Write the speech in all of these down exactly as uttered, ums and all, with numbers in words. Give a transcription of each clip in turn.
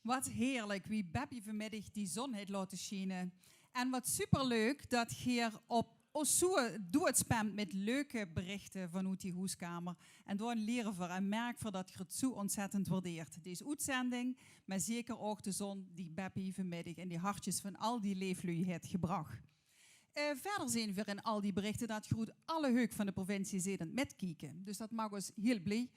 Wat heerlijk wie Beppie vanmiddig die zon het laote sjiene. En wat superleuk dat geer op os zoe doeëtspamt mit leuke berichte vanoet die hoeskamer. En doan liere ver en merk ver dat geer het zoe ontzettend waardeert. Dees oetzending, maar zeker ouk de zon die Beppie vanmiddig in die hartjes van al die leeflui het gebrach. Eh, verder zeen ver in al die berichte dat geer oet alle heuk van de provincie zit aan het mitkieke. Dus dat maak os hiel blie.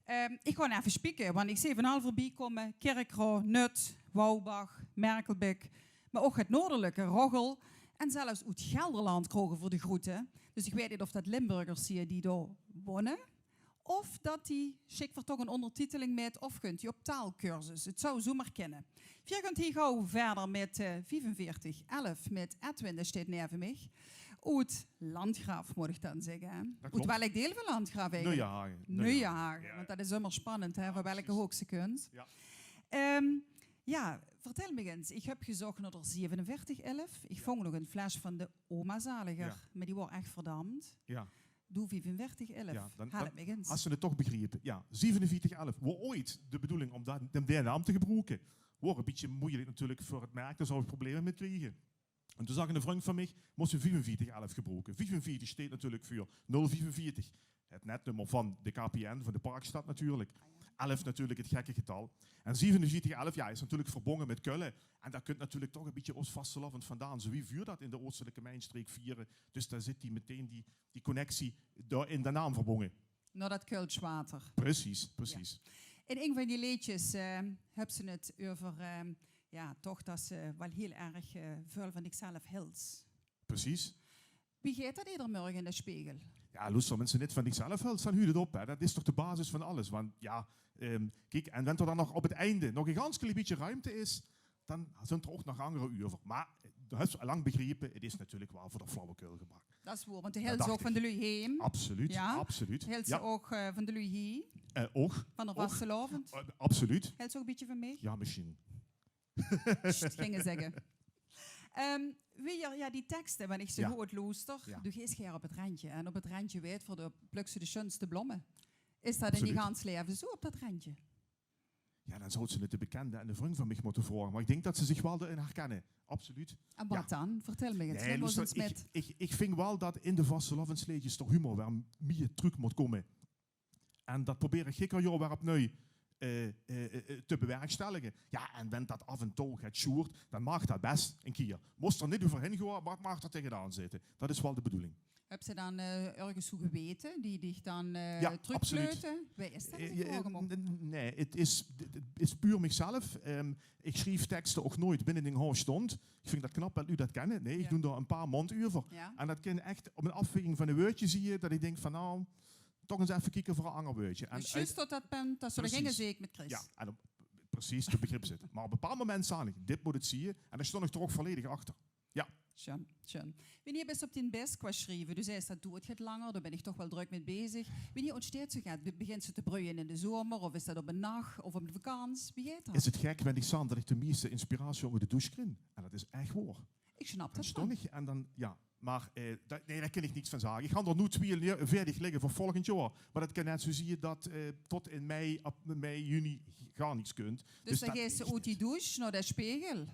Ehm, ik gaon effe spieke, want ik zeen van al verbie komme Kirchroa, Nut, Waubach, Merkelbik, maar ouk het noordelijke, Roggel en zelfs oet Gelderland kroge ver de groete. Dus ik weit neet of dat Limburgers zeen die doa wonne, of dat die, sjik ver toch een ondertiteling mit, of gunt die op taalkursus. Het zou zoemer kinne. Ver gunt hie gauw verder mit, eh, vievenveertig elf mit Edwin, dae steit neve mich. Oet Landgraaf, mot ik dan zegge, hè? Oet welk deil van Landgraaf eigelik? Nuienhage. Nuienhage, want dat is ummer spannend, hè, van welke hook ze kunt. Ehm, ja, vertel mich ens. Ik heb gezocht noa de zevenenveertig elf. Ik vong nog een fles van de Oma Zaliger, maar die waor echt verdampt. Doe vievenveertig elf. Help mich ens. As ze het toch begriepe. Ja, zevenenveertig elf. Waor ooit de bedoeling om dat, om dae naam te gebroeke. Waor een bietje moeilijk natuurlijk veur het merk, dao zou ik probleme mit kriege. En toen zag een vrundj van mich, mos se vievenveertig elf gebroeke. Vievenveertig steit natuurlijk veur nul vievenveertig. Het netnummer van de K P N, van de Parkstad natuurlijk. Elf natuurlijk het gekke getal. En zevenenveertig elf, ja, is natuurlijk verbonge mit Kölle. En dao kunt natuurlijk toch een bietje os vastelaovend vandaan. Zoe wie vuur dat in de oostelijke mijnstreek viere. Dus dao zit die meteen die die connectie doa in de naam verbonge. Noa dat Kölsch water. Precies, precies. In een van die leedjes, eh, heb ze het euver, eh, ja, toch dat ze wel hiel erg, eh, veul van ikzelf hils. Precies. Wie geit dat eder mörge in de spegel? Ja, loester, mens se neet van ikzelf hils, dan huut het op, hè. Dat is toch de basis van alles. Want ja, ehm, kiek, en wen er dan nog op het einde nog een gans klein bietje ruimte is, dan zunt er ouk nog angere euver. Maar, eh, doe hebs al lang begriepe, het is natuurlijk waal veur de flauwekul gemaak. Dat is woer, want de hils ouk van de lui heem. Absoluut, absoluut. Hils ouk, eh, van de lui hie. Eh, ouk. Van de vastelaovend. Eh, absoluut. Hils ouk een bietje van mich. Ja, misschien. Sst, ginge zegge. Ehm, wie, ja, die tekste, wen ik ze good loester, doe geis gaer op het rentje. En op het rentje weit ver, doe pluks se de sjunste blomme. Is dat in die gans leve zoe op dat rentje? Ja, dan zou ze het de bekende en de vrundj van mich motte vroage. Maar ik denk dat ze zich waal doa-in herkenne. Absoluut. En wat dan? Vertel mich ens. Nee, loester, ik, ik, ik vind waal dat in de vastelaovesleedjes de humor weer mier truuk mot komme. En dat probeer ik gikker jaor weer opnui, eh, eh, eh, te bewerkstellige. Ja, en wen dat af en toe get sjoert, dan maag dat best een kier. Mos er neet euver hin goa, maar het maag er tegenaan zitte. Dat is waal de bedoeling. Hebs se dan, eh, örges zoe gewete die dich dan, eh, ja, absoluut. Wie is dat? Eh, eh, nee, het is, het is puur michzelf. Ehm, ik schrief tekste ouk nooit binne ding hoog stond. Ik vind dat knap dat lui dat kenne. Nee, ik doe doa een paar mond euver. Ja. En dat kin echt op een afweging van de weurdjes zieë dat ik denk van, nou, toch ens effe kieke veur een anger weurdje. En dus juist tot dat punt dat ze er ginge zeik mit kries. Ja, en op, precies, de begrip zit. Maar op een bepaald moment zaan ik, dit mot het zieë. En dao stond ik toch ouk volledig achter. Ja. Sjun, sjun. Wienie bis se op dien bes qua schrieve? Doe zeis dat doert get langer, doa bin ik toch waal druk mit bezig. Wienie ontsteit zoe get? Be-, begint ze te breuje in de zomer, of is dat op een nach, of op een vakans? Wie geit dat? Is het gek, wen ik zaan dat ik de mieste inspiratie oet de douche krin? En dat is echt woer. Ik snap dat waal. En dan, ja, maar, eh, dat, nee, dao kin ik niks van zage. Ik gaon er noe twieënveertig ligge veur volgend jaor. Maar dat kin net zoe zieë dat, eh, tot in mei, ap-, mei, juni gaar niks kunt. Dus dan geis se oet die douche noa de spegel.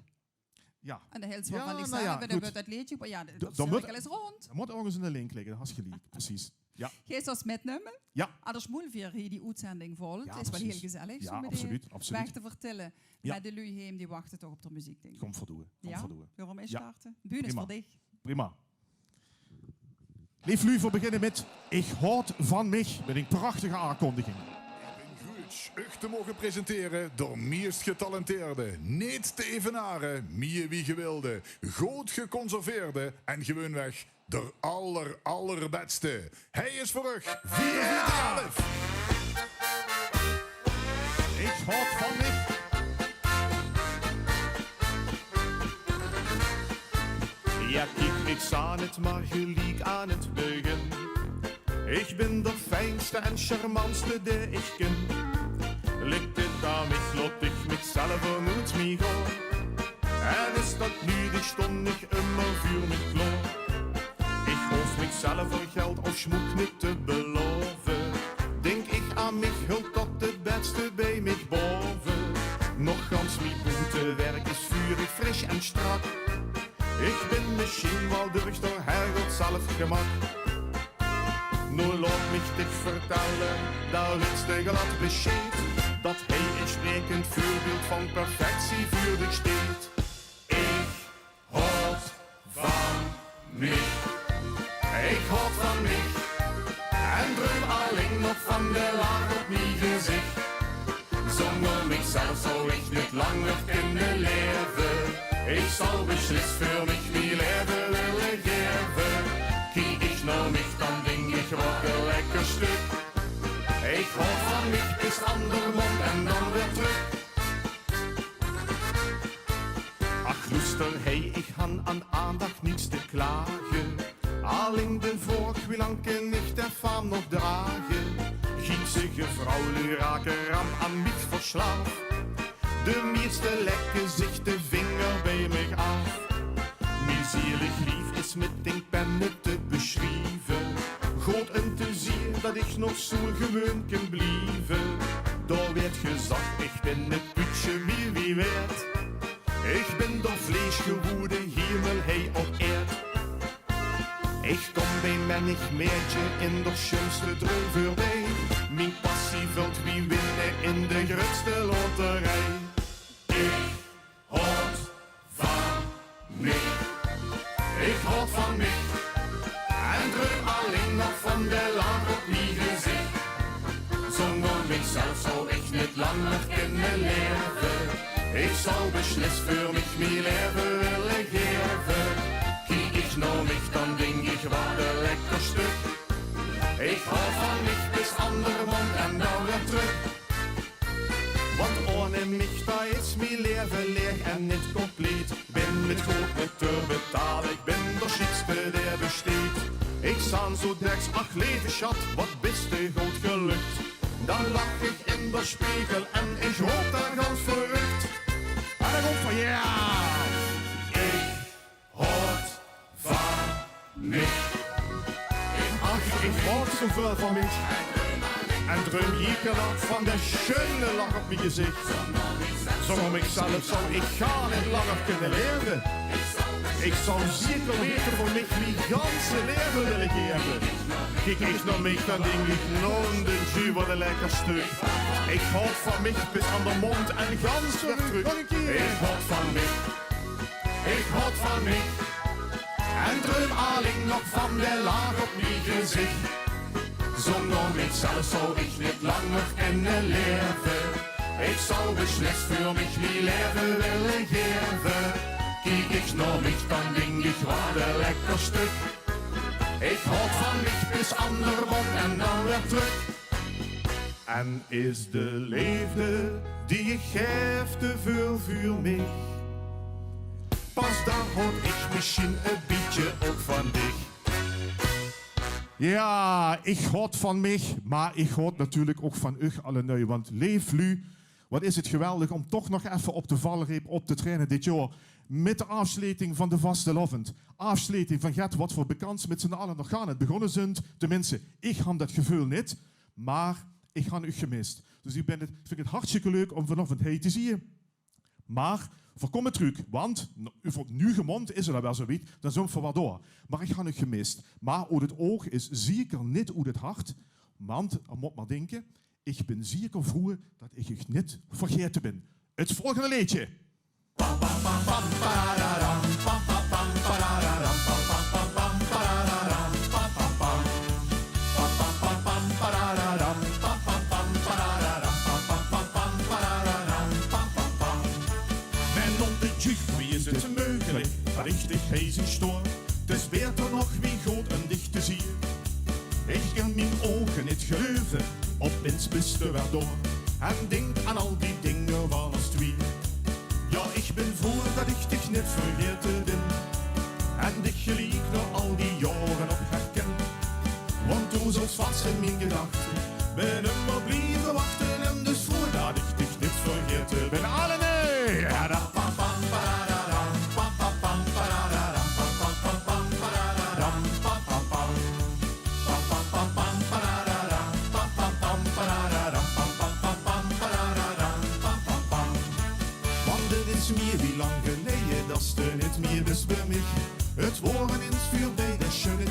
Ja. En dan hils se van ikzelf, dan wuurt dat leedje, maar ja, de cirkel is rond. Dan mot örges een link ligge, dan has geliek, precies. Ja. Geis se os mitnumme? Ja. Anders moel ver hie die oetzending vol. Het is waal hiel gezellig, zoe mit dich weg te vertelle. Ja. Maar de lui heem, die wachte toch op de muziek, denk ik. Kom verdoe. Ja? Kom verdoe. Gaon ver 'm instarte? Bühne is veur dich. Prima. Leef lui, ver beginne mit Ich haot van mich, mit een prachtige aankondiging. Ik bin gruuts uch te moge presentere de meest getalenteerde, neet te evenare, mieë wie gewilde, good geconserveerde en gewoeënweg der aller, allerbetste. Hij is veur uch, vierenveertig elf. Ich haot van mich. Ja, kiek, niks aan het, maar geliek aan het begin. Ich bin de fijnste en charmantste dae ich kin. Lik dit aan mich, laot ich mich zelf nooit mie gaon. En is dat nudig, stond ich ummer vuur mich klaor. Ich hoof mich zelf geld of smook neet te belaove. Dink ich aan mich, hult dat de beste bij mich baove. Nog gans mie zelf gemak. Noe laot mich dich vertèlle, dao wits te glad besjeed, dat hei ein sjprekend veurbeeld van perfectie veur dich sjteet. Ich haot van mich. Ich haot van mich. En druim allein nog van de lach op mie gezich. Zónger mich zelf zou ich neet langer kinne laeve. Ich zou beslis veur mich mie laeve wille gaeve. Kiek ich nao mich, dan dink ich: wat ein lekker sjtuk. Ich haot van mich bis aan de mónd en dan weer trök. Ach, loester, hei, ich han aan aandach niks te klage. Allein de vraog: wie lang kin ich de faam nog drage? Giezige vrouwluuj rake ram aan mich versjlaaf. De mieëste lekke zich de vinger bie mich aaf. Mie zielig lief is mit dink penne te besjrieve. Good um te zieë dat ich nog zoeë gewoon kin blieve. Dao weëd gezag: ich bin 't puutsje mie wie waerd. Ich bin d'r vleesj gewoeëde, hiemel hei op eerd. Ich kom bie mennig maedje in d'r sjunste druim veurbie. Mie passie vult wie winne in de grutste loterie. Ich haot van mich. Ich haot van mich. En druim allein nog van de lach op mie gezich. Zónger mich zelf zou ich neet langer kinne laeve. Ich zou beslis veur mich mie laeve wille gaeve. Kiek ich nao mich, dan dink ich: wat ein lekker sjtuk. Ich haot van mich bis aan de mónd en dan weer trök. Want ohne mich, dao is mie laeve laeg en neet compleet. Bin neet good mit te betale, ich bin d'r sjiekste dae besjteet. Ich zaan zoeë dèks: ach leve sjat, wat bis te good gelök. Dan lach ich in d'r sjpegel en ich roop dao gans verrök. En dan roop van: jao! Ich haot van mich. Ach, ich haot zoeë väöl van mich. En druim ieëder nog van de sjunne lach op mie gezich. Zónger mich zelf zou ich gaar neet langer kinne laeve. Ich zou zeker weëte veur mich mie ganse laeve wille gaeve. Kiek ich nao mich, dan dink ich: noe, de ju, wat ein lekker sjtuk. Ich haot van mich bis aan de mónd en gans weer trök. Ich haot van mich. Ich haot van mich. En druim allein nog van de lach op mie gezich. Zónger mich zelf zou ich neet langer kinne laeve. Ich zou beslis veur mich mie laeve wille gaeve. Kiek ich nao mich, dan dink ich: wat ein lekker sjtuk. Ich haot van mich bis aan de mónd en dan weer trök. En is de leefde die ich gaef te väöl veur mich? Pas dan haot ich mesjien ein bietje ouch van dich. Jao, ich haot van mich, mer ich haot natuurlik ouch van uch allenui. Want leef luuj, wat is 't geweldig óm toch nog effe op de valreep op te traeje dit jaor. Mit de aafsjleting van de vastelaovend. Aafsleting van get wat v'r bekans mit z'n alle nog gaar neet begonne zunt. Teminste, ich han det geveul neet. Mer ich han uch gemis. Dus ich bin 't, vinj 't hartstikke leuk óm vanaovend hie te zieë. Mer v'r kómme trök, want n-, euver nuugemond is 't al waal zoe wied, dan zónt v'r waal door. Mer ich han uch gemis. Mer oet 't oug is zeker neet oet 't hart, want, d'r mót mer dinke, ich bin zeker vroeë det ich uch neet vergaete bin. 't Volgende leedje. Mien ónde Tjuch, wie is 't meugelik, richtig hezing stoor. 't Is baeter nog wie good óm dich te zieë. Ich kin mien ouge neet geleuve, opins bis te weer door. En dink aan al die dinger van ós twieë. Jao, ich bin vroeë det ich dich neet vergaete bin. En dich geliek nao al die jaore nog herken. Want doe zóls vas in mien gedachte, bin ummer blieve wachte. En dus vroeë det ich dich neet vergaete bin. Allenui! Want 't is mier wie lang geleie det ste neet mier bis bie mich. 't Waor ins veurbie de sjunne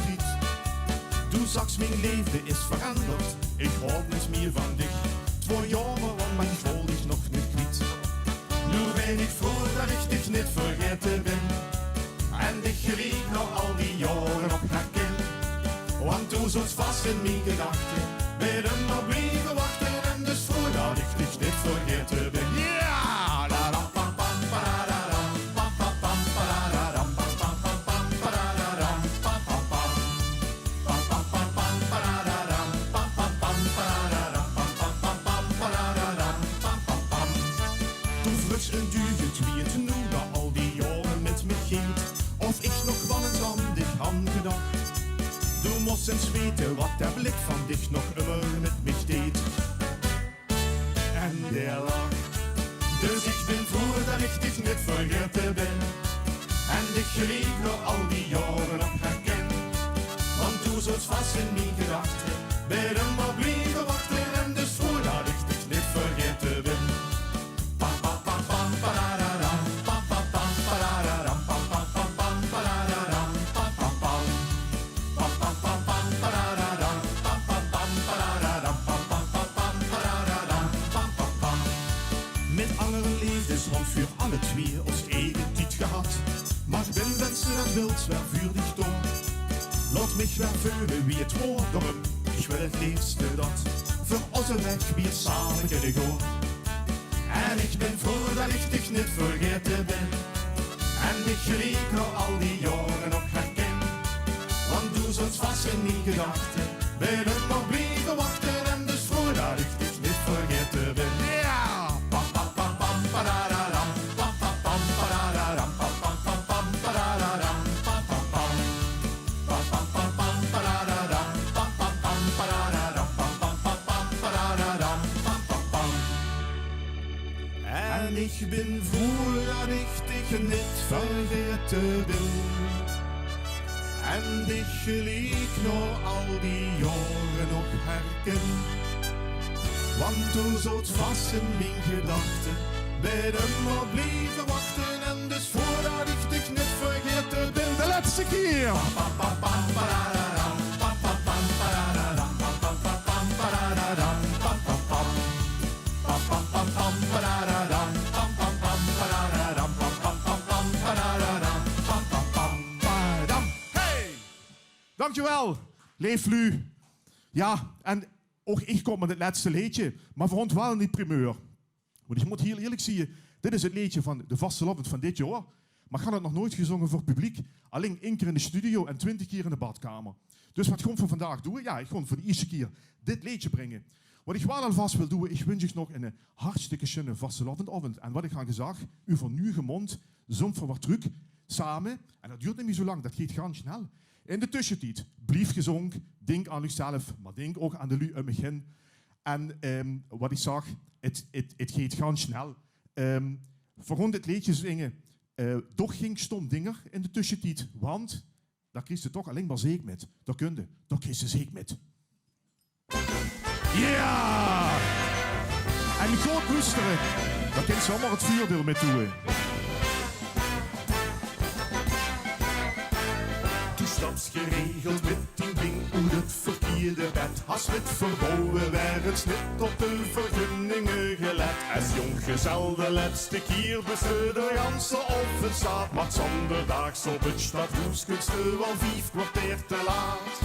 Hoop niks mieë van dich. Twie jaor lang, mer ich wil dich nog neet kwiet. Noe bin ich vroeë dat ich dich neet vergaete bin. En dich geliek nao al die jaore nog herkin. Want doe zots vas in mien gedachte, bie ummer blieve wachte. En dus vroeë dat ich dich neet vergaete bin. Ja, la, la. Doe vreugs en doe getwiet, noe nao al die jaore mit mich geet, of ich nog waal ins aan dich han gedach. Doe mós ins weite wat dae blik van dich nog ummer mit mich deet. En dae lach. Dus ich bin vroeë dat ich dich neet vergaete bin. En dich geliek nao al die jaore nog herkin. Want doe zots vas in mien gedachte, bie ummer blieve wachte. En dus vroeë dat ich dich neet vergaete bin. Pa, pa, pa, pam, parararam, pa, pa, pam, parararam, pa, pa, pam, pam, parararam, pa, pa, pam. Pam, pam, pam, pam, parararam, pam, pam, pam, parararam, pam, pam, pam, pam, parararam, pam, pam, pam. Mit anger leefdes han veur alle twie ós eige tied gehad. Mer ich bin, wens se dat wils, weer veur dich door. Laot mich weer veule wie 't waor, daorum, ich wil 't leefste dat veur ós weg weer same kinne gaon. En ich bin vroeë dat ich dich neet vergaete bin. En dich geliek nao al die jaore nog herkin. Want doe zots vas in mien gedachte, bie ummer blieve wachte. En dus vroeë dat ich dich neet vergaete bin. Ja! Pa, pa, pa, pam, parararam, pa, pa, pam, parararam, pa, pa, pa, pam, parararam, pa, pa, pam. Pa, pa, pa, pam, parararam, pa, pa, pam, parararam, pa, pa, pa, pam, parararam, pa, pa, pam. En ich bin vroeë dat ich dich neet vergaete bin. En dich geliek nao al die jaore nog herkin. Want doe zots vas in mien gedachte, bie ummer blieve wachte. En dus vroeë dat ich dich neet vergaete bin. De lètste kier. Pa, pa, pa, pam, parararam, pa, pa, pam, parararam, pa, pa, pa, pam, parararam, pa, pa, pam. Pa, pa, pam, pam, parararam, pam, pam, pam, parararam, pam, pam, pam, pam, parararam, pam, pam, pam, padam. Hey! Dankjewel, leef luuj. Ja, en ouch ich kóm mit 't lètste leedje, mer veur ós waal 'n primeur. Want ich mót hieël ierlik zieë, dit is 't leedje van de vastelaovend van dit jaor. Mer ich han 't nog noeats gezónge veur publiek. Alling ein kier in de studio en twintig kier in de badkamer. Dus wat gaon v'r vandaag doeë? Ja, ich gaon veur de ierste kier dit leedje bringe. Wat ich waal alvas wil doeë, ich wunsj uch nog 'ne hartstikke sjunne vastelaovend. En wat ich han gezag, euver nuuge mónd zómp v'r weer trök same. En dat duurt neet mieë zo lang, dat geet gans snel. In de tössetied, blief gezónk, dink aan uch zelf, mer dink ouch aan de luuj óm uch hin. En, ehm, wat ich zag, 't, 't, 't geet gans snel. Ehm, v'r gaon dit leedje zinge, eh, Doch ging stóm dinger in de tössetied, want dao kriegs se toch alling mer zeik mit. Dao kóns se, dao kriegs se zeik mit. Ja! En good loestere, dao kóns se allemaol 't vuurdeel mit doeë. Doe staps geregeld mit dien ding oet 't verkierde bed. Has 't verbouwe, waerens neet op de vergunninge gelet. Es jónggezel de lètste kier bös te de ganse aovend zaat. Mer 's anderdaags op 't stadhoes kóms te waal vief kwarteer te laat.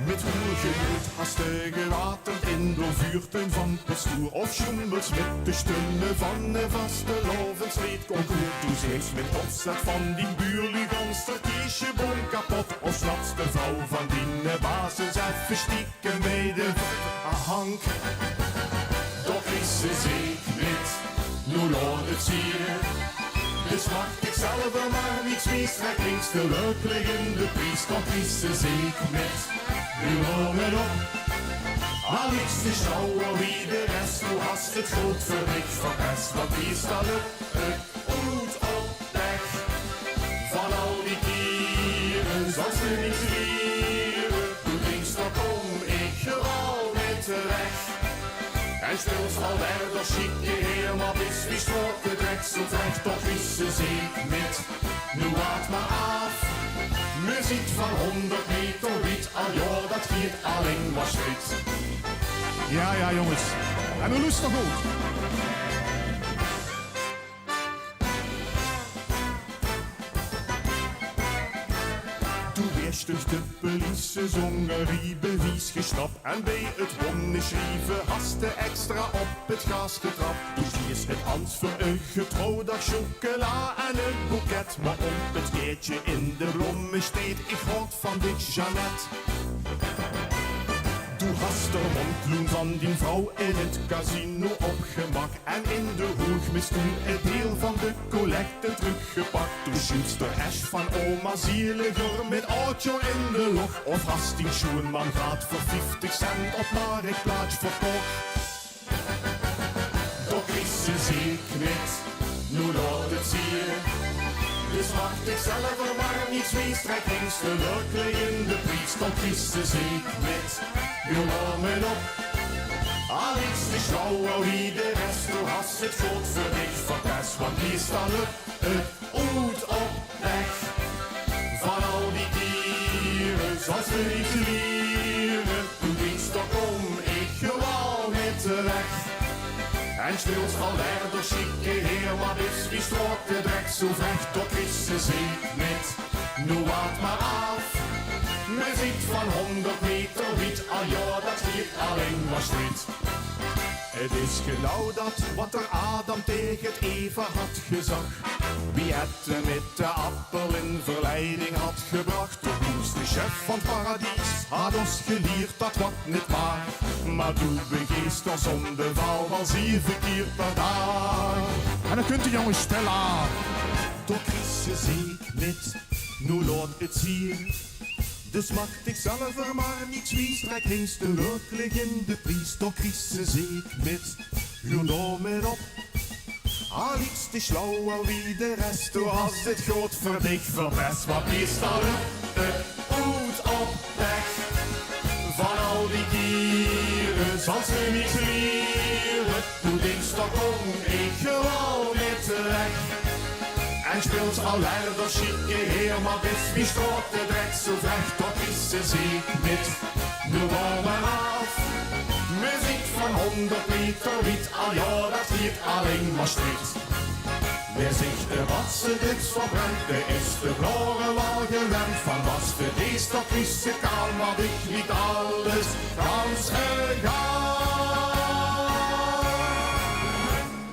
Mit roer gemeut has te gewaterd in de vuurtuin van pastoer of sjoemels mit de stunne van de vastelaovesleedconcours. Doe zweegs mit opzet van dien buurluuj gans d'r kiesjeboum kapot of snaps de vrouw van diene baas ins effe stiekem bie de v-, hank. Dao kriegs se zeik mit, noe laot 't zieë. Dus maak dich zelf mer niks mies, trèk links de leukliggende pries, dao kriegs se zeik mit. Noe laot 't op. Alix de sjouwer wie de res, doe has 't good veur dich verpes, want die staon up, up, oet op weg. Van al die kiere zals te niks liere, doe dinks, dao kóm ich waal mit weg. En sjpeels al weer d'r sjieke heer, mer bis wie sjtort de deksel drech, dao kriegs se zeik mit. Noe waat mer aaf, Meziek van honderd meter wied, al jao, dat giet alling mer sjtrit. Jao, jao, jónges. En noe loester good. Doe weers durch de police zónger riebewies gesjnap. En bie het bónne sjrieve has te extra op het gaas getrap. Doe sjtees het aan veur ein getrouwdaag, sjokkela en ein boeket. Mer op het kaertje in de blomme sjteet: ich haod van dich, Jeannette. Doe has de mondjloen van dien vrouw in het casino opgemak. En in de hoeg mis doe het deel van de collecte trökgepak. Doe sjuufs d'r es van oma Zieliger mit aod jaor in de loch. Of has dien sjoenman graad veur vieftig cent op Marktplaats verkoch. Doe kries ze zeik mit, noe laot het zier. Dus maak dich zelver mer niks wies, trek hings de lurklijende pries. Doe kries ze zeik mit, noe laot me op. Alix, de sjlauwer wie de res, doe has het good veur dich verpes, want hie staon het oet op weg. Van al die kiere zals te niks liere, doe dinks: dao kóm ich gewoen mit weg. En sjpeels al lekker de sjieke heer, mer bis wie sjtraot de drek zo vrech. Doe kries ze zeik mit, noe waat mer aaf. Meziek van honderd meter wied, al jao, dat giet alling mer sjtrit. Het is genau dat wat d'r Adam taege het Eva had gezag. Wie het 'm mit de appel in verleiding had gebrach. Doe moos de sjef van 't paradies, had ós gelierd dat wat nit maag. Mer doe begees d'r zóndeval waal zeve kier per daag. En dan kunt de jónges sjtèlle. Doe kries ze zeik mit, noe laot het zier. Dus maak dich zelver mer niks wies, trek hings de lurklijende pries. Doe kries ze zeik mit, noe laot me op. Alix, de sjlauwer wie de res, doe has het good veur dich verpes, want hie staon het oet op weg. Van al die kiere zals te niks liere, doe dinks: dao kóm ich gewoen mit weg. En sjpeels al lekker de sjieke heer, mer bis wie sjtraot de drek zo vrech. Doe kries ze zeik mit, noe waal mer aaf. Meziek van honderd meter wied, al jao, dat giet alling mer sjtrit. Wae zich de batse niks verbrendt, dae is de blore waal gewend. Van waas de dees, doe kries ze kaal, mer dich liek alles gans egaal.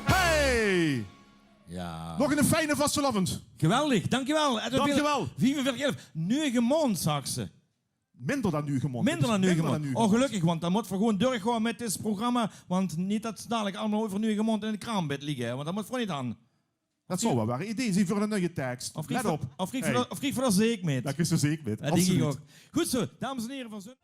Hey! Jao. Nog eine fijne vastelaovend. Geweldig, dankjewel. Edwin, dankjewel. Viefenveertig elf. Nuuegemoond, zag ze. Minder dan Nuuegemoond. Minder dan Nuuegemoond. Oh, gelökkig, want dan mótte v'r gewoen doorgaon mit dit programma. Want neet dat ze dalik allemaol euver Nuuegemoond in 't kraambed ligke, hè. Want dat mótte v'r neet aan. Dat zou waal weer ein idee zien veur ein nuie teks. Let op. Of kriege v'r dao zeik mit? Dao kriege v'r zeik mit. Absoluut. Good zo, dames en here van Zun-